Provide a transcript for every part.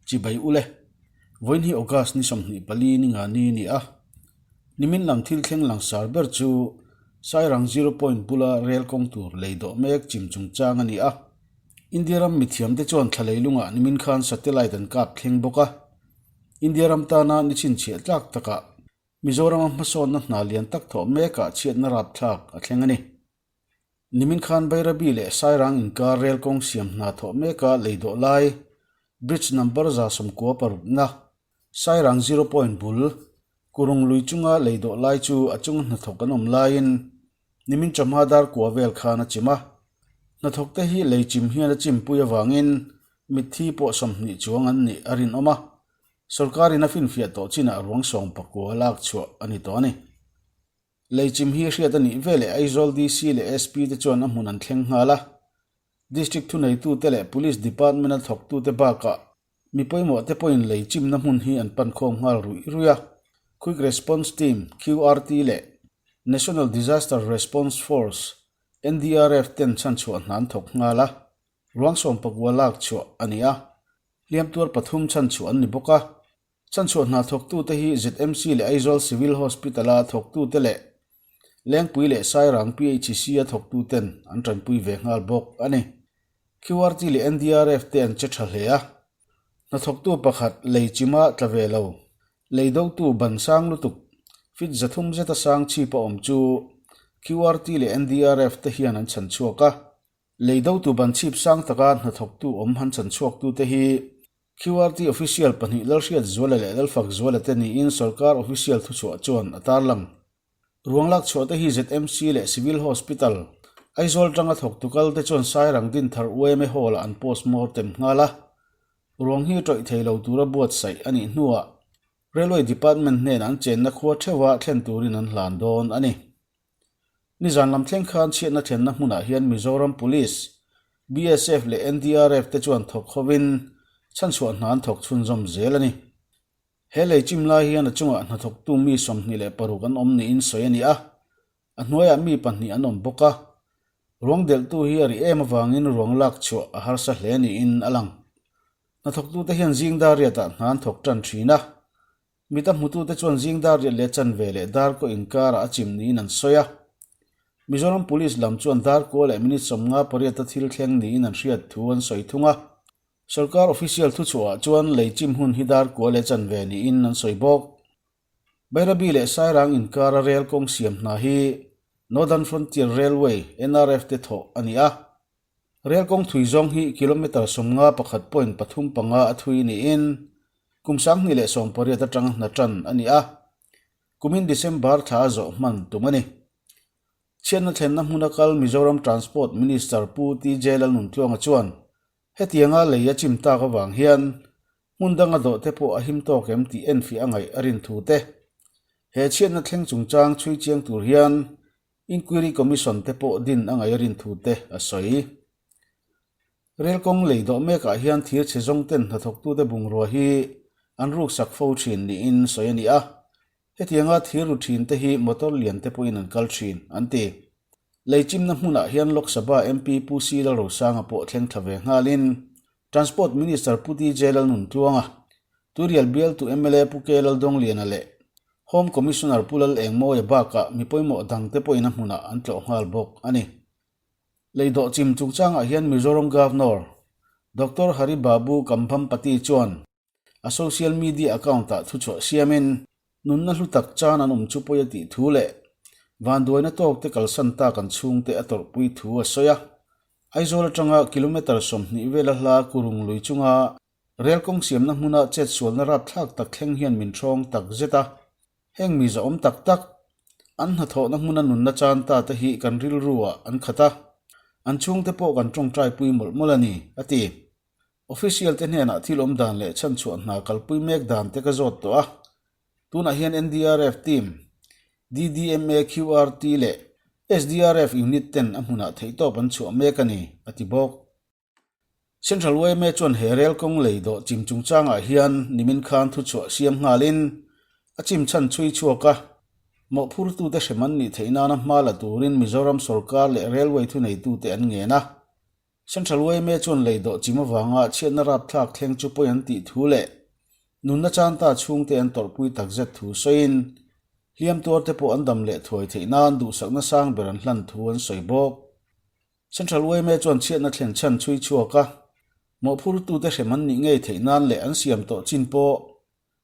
Chibai ule. Vawiin hi August ni 24 ni nga ni ni a. Nimin lam thil thleng langsar ber chu Sairang Zero Point bula rel kawng tur lei dawh mek chim chungchang a ni a. India ram mithiamte chuan thla leilungah nimin khan satellite an kap thleng bawk a. India ram tana ni chhinchhiah tlak takah Mizorama hmasawnna hna lian tak thawh mekah chhiatna rapthlak a thleng a ni. Nimin khan Bairabi leh Sairang inkar rel kawng siam hna thawh meka lei dawh lai, Bridge number 96 na, Sairang Zero Point bul, Kurung lui chunga lei dawh lai chu a chunga hnathawk an awm laiin nimin chawhma dar kua vel khan a chim a. Hnathawk te hi lei chim hian a chimpui avangin mitthi pawh 20 chuang an nih a rinawm a. Sorkarin a finfiah tawh chinah ruang 19 lak chhuah a ni tawh a ni. Lei chim hi hriat a nih veleh Aizawl DC leh SP te chuan a hmun an thleng nghal a. District thuneitute leh Police Department a thawktute bakah mi pawimawh te pawhin lei chimna hmun hi an pan khawm nghal ruih ruih a. Quick Response Team, QRT, leh National Disaster Response Force, NDRF, ten chhanchhuah hna an thawk nghal a. Ruang 19 lak chhuah a ni a. Hliam tuar pathum chhanchhuah an ni bawk a. Chhanchhuah hna thawktute hi ZMC leh Aizawl Civil Hospital-a thawktute leh Lengpui leh Sairang PHC-a thawktuten an tanpui ve nghal bawk a ni. QRT leh NDRF te an che tha hle a. Hnathawktu pakhat lei chima tla ve lo, lei dotu ban sang lutuk, fit 300 zeta sang chhip a awm chu QRT leh NDRF te hian an chhan chhuak a. Lei dotu ban chhip sang taka hnathawktu awm han chhan chhuaktute hi QRT official pahnih Lalhriat Zuala leh Lalfak Zuala te niin sorkar official thuchhuah chuan a tarlang. Ruang lak chhuah te hi ZMC leh Civil Hospital, Aizawl tanga thawktu kal te chuan Sairang Dinthar UMA Hall-ah an post mortem nghal a. Ruang hi tawih thei lo tura buatsaih a nih hnuah Railway Department hnenah an chenna khua theuha thlen turin an hlan dawn a ni. Nizan lam thleng khan chhiatna thlenna hmunah hian Mizoram Police, BSF leh NDRF te chuan thawk hovin chhanchhuah hna an thawk chhunzawm zel a ni. He lei chim lai hian a chungah hnathawktu mi 26 an awm niin sawi a ni a, a hnuaiah mi pahnih an awm bawk a. Ruang delhtu hi a ri em avangin ruang lak chhuah a harsa hle niin a lang. Hnathawktute hian zing dar riatah hna an thawk tan thin a. Mita hmutute chuan zing dar riat leh chanve leh dar kaw inkarah a chim niin an sawi a. Mizoram Police lam chuan dar kua leh minute 58 a thil thleng niin an hriat thu an sawi thung a. Sorkar official thuchhuahah chuan lei chim hun hi dar kua leh chanve niin an sawi bawk. Bairabi leh Sairang inkara rel kawng siam hna hi Northern Frontier Railway, NRF, te thawh a ni a. Rel kawng thui zawng hi kilometre 51.35 a thui niin kum 2018 atanga hna tan a ni a, kumin December thla a zawh hman tum a ni. Chhiatna thlenna hmuna kal Mizoram Transport Minister Pu TJ Lalnuntluanga chuan hetianga lei a chim tak avang hian hmun danga dawh te pawh a him tawk em tih enfiah a ngaih a rin thu te. He chhiatna thleng chungchang chhui chiang tur hian Inquiry Commission te pawh din a ngaih a rin thu te a sawi. Rel kawng lei dawh mekah hian thir chhe zawng ten hnathawktute bungrua hi an ruksak fo thin niin sawi a ni a. Hetianga thir ru thin te hi motor lian te pawhin an kal thin, an ti. Lei chimna hmunah hian Lok Sabha MP Pu C Lalrosanga pawh thleng thla ve nghalin Transport Minister Pu DJ Lalnuntluanga, Turial bialtu mla Pu K Laldawngliana leh Home Commissioner Pu Lal Engmawia bakah mi pawimawh dangte pawhin a hmunah an tlawh nghal bawk a ni. Lei dawh chim chungchangah hian Mizoram Governor Doctor Hari Babu Kambhampati chuan a social media account-ah thuchhuah siamin nunna hlu tak chan an awm chu pawi a tih thu leh vanduaina tawkte kalsan tak an chhungte a tawrhpui thu a sawi a. Aizawl atanga kilometre 20 vela hla Kurung lui chunga Rel kawng siamna hmuna chetsualna rapthlak tak thleng hian min hrawng tak zet a. Heng mi zahawm tak tak, an hnathawhna hmuna nunna chan ta te hi kan rilru ah an khat a, an chhungte pawh kan tawngtai pui mawlh mawlh a ni, a ti. Official te hnenah thil awm dan leh chhanchhuah hna kalpui mek dan te ka zawt tawh a. Tunah hian NDRF team, DDMA QRT leh SDRF unit ten a hmunah theihtawp an chhuah mek a ni, a ti bawk. Central yma chuan he rel kawng lei dawh chim chungchangah hian nimin khan thuchhuah siam nghalin a chim chhan chhui chhuak a, mawhphurtute hrem an nih theih nana hma la turin Mizoram sorkar leh railway thuneitute an ngen a. Central yma chuan lei dawh chim avanga chhiatna rapthlak thleng chu pawi an tih thu leh nunna chanta chhungte an tawrhpui takzet thu sawiin hliam tuarte pawh an dam leh thuai theih nan duhsakna sang ber an hlan thu an sawi bawk. Central yma chuan chhiatna thlen chhan chhui chhuak a, mawhphurtute hrem an nih ngei theih nan leh an siam tawh chin pawh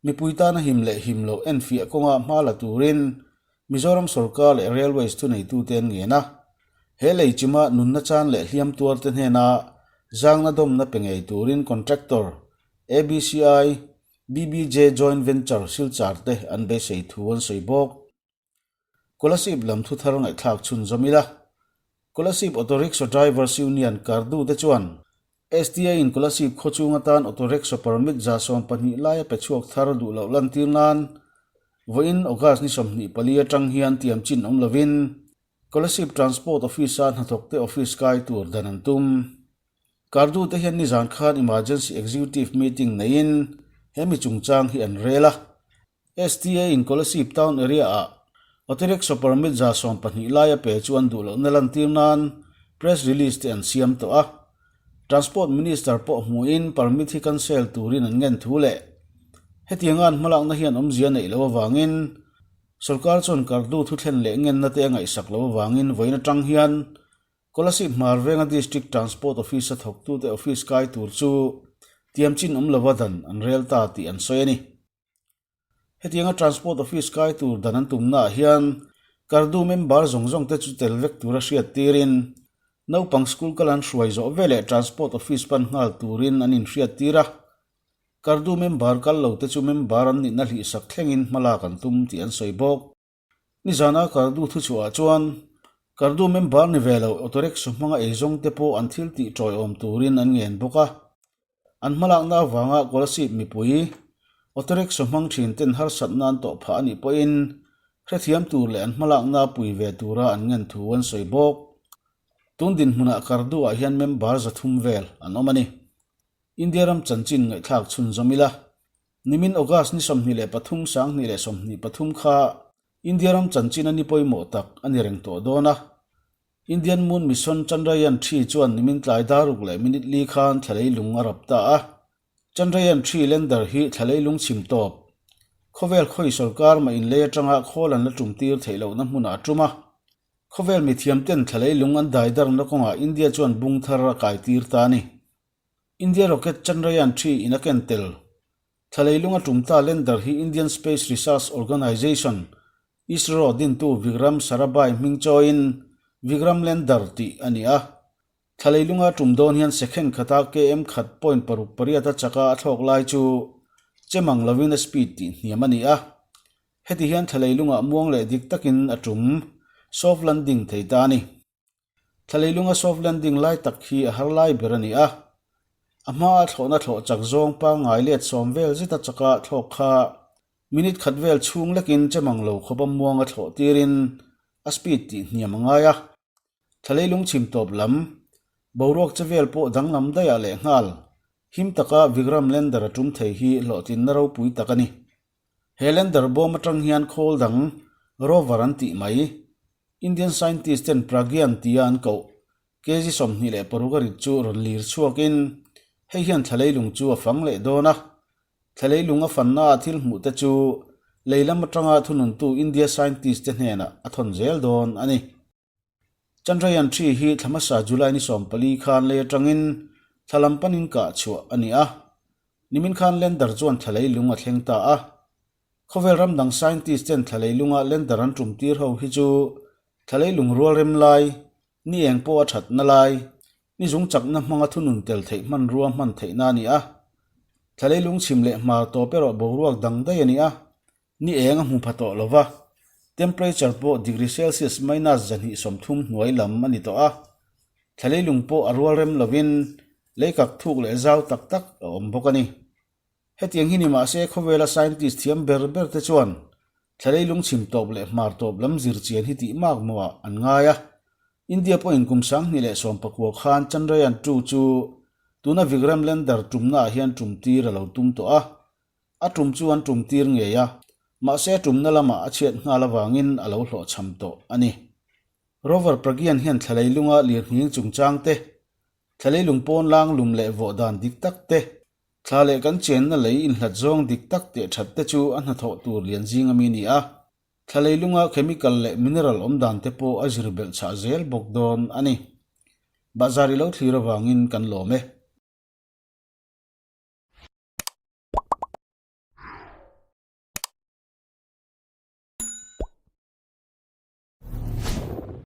Mipui tana him leh him loh enfiah kawnga hma la turin Mizoram sawrkar leh Railways thuneitute an ngen a. He lei chima nunna chan leh hliam tuarte hnena zangna dawmna pe ngei turin contractor ABCI, BBJ Joint Venture Silchar te an beisei thu an sawi bawk. Kolasib lam thu thar ngaihthlak chhunzawm ila. Kolasib Auto Rickshaw Drivers Union Kardu te chuan STA in Kolasib khaw chung atan Auto Rickshaw permit 12 laia pe chhuak thar duh loh lantir nan vawiin August ni 24 atang hian tiam chin awm lovin Kolasib Transport Office-a hnathawkte office kai tur dan an tum. Kardu te hian nizan khan Emergency Executive Meeting neiin he mi chungchang hi an rel a. STA in Kolasib Town Area ah Autorickshaw permit 12 laia pe chu an duh lohna lantir nan press release te an siam tawh a. Transport Minister pawh hmuhin permit hi cancel turin an ngen thu leh hetianga an hmalakna hian awmzia neih loh avangin sawrkar chuan kardu thuthlen leh ngenna te a ngaihsak loh avangin vawiin atang hian Kolasib hmar venga District Transport Office-a thawktute office kai tur chu tiam chin awm lova dan an rel ta tih an sawi a ni. Hetianga Transport Office kai tur dan an tumnaah hian Kardu member zawng zawng te chu tel vek tura hriat tirin naupang school kal an hruai zawh veleh Transport Office pan nghal turin an inhriat tir a. Kardu member kal lo te chu member an nihna hlihsak thlengin hmalak an tum tih an sawi bawk. Nizana Kardu thuchhuah chuan Kardu member ni ve lo autorickshaw hmanga eizawng te pawh an thil tih tawiawm turin an ngen bawk a. An hmalakna avanga Kolasib mipui autorickshaw hmang thin ten harsatna an tawh phah a nih pawhin hrethiam tur leh an hmalakna pui ve tura an ngen thu an sawi bawk. Tun dinhmunah Kardu ah hian member 300 vel an awm a ni. India ram chanchin ngaihthlak chhunzawm ila. Nimin August ni 23 2023 kha India ram chanchin a ni pawimawh tak a ni reng tawh dawn a. Indian Moon Mission Chandrayaan 3 chuan nimin tlai daruk leh minute li khan thlalei lung a rap ta a. Chandrayaan 3 lander hi thlalei lung chhim tawp. Khawvel khawi sawrkar mah inlei atanga khawl an la tum tir theih lohna hmunah a tum a. Khawvel mithiam ten thlalei lung an daidarna kawngah India chuan bung thar a kai tir ta a ni. India rocket Chandrayaan 3 in a ken tel. Thlalei lunga tum ta lander hi Indian Space Research Organisation, ISRO, dintu Vikram Sarabhai hming chawiin Vikram Lander tih a ni a. Thlalei lunga tum dawn hian second khata km khat point paruk pariat a chaka a thlawk lai chu chemang lovin a speed tih hniam a ni a. Heti hian thlalei lungah muang leh dik takin a tum, soft landing, thei ta a ni. Thlalei lunga soft landing lai tak hi a har lai ber a ni a. A hmaa thlawhna thlawh chak zawng pangngai let sawm vel zeta chaka thlawk kha minute khat vel chhung lekin chemang lo khawpa muanga thlawh tirin a speed tih hniam a ngai a. Thlalei lung chhim tawp lam, boruak che vel pawh danglam daih ah lehnghal, him taka Vikram lander a tum thei hi hlawhtlinna ropui tak a ni. He lander bawm atang hian khawl dang, rover an tih mai, Indian scientist ten Pragyan tia an koh, kg 26 a rit chu rawn lir chhuakin hei hian thla leilung chu a fang leh dawn a. Thla leilung a fanna a thil hmuh te chu lei lam atanga thununtu India scientist te hnenah a thawn zel dawn a ni. Chandrayaan 3 hi thla hmasa July ni 14 khan lei atangin thla lam panin kah chhuah a ni a. Nimin khan lander chuan thla leilung a thleng ta a. Khawvel ram dang scientist ten thla leilunga lander an tum tir ho hi chu thla leilung rual rem lai, ni eng pawh a thatna lai, ni zung chakna hmanga thunun tel theih hmanrua hman theihna a ni a. Thla leilung chhim leh hmar tawp erawh boruak dang daih a ni a. Ni eng a hmu pha tawh lo va, temperature pawh degree Celsius minus 230 hnuai lam a ni tawh a. Thla leilung pawh a rual rem lovin leikak thuk leh zau tak tak a awm bawk a ni. Hetiang hi ni mah se khawvela scientist thiam ber ber te chuan thla leilung chhim tawp leh hmar tawp lam zir chian hi tih mak mawhah an ngai a. India pawhin kum 2019 khan Chandrayaan 2 chu tuna Vikram lander tumnaah hian tum tir a lo tum tawh a. A tum chu an tum tir ngei a, mahse a tumna lamah a chhiat nghal avangin a lo hlawhchham tawh a ni. Rover Pragyan hian thla leilunga lirnghing chungchang te. Thla leilung pawn lang lum leh vawh dan dik tak te, thla leh kan chenna lei inhlat zawng dik tak teh that te chu a hnathawh tur lian zing ami ni a. Thla leilunga chemical leh mineral awm dan te pawh a zir belh chhah zel bawk dawn a ni. Bahzar i lo thlir avangin kan lawm e.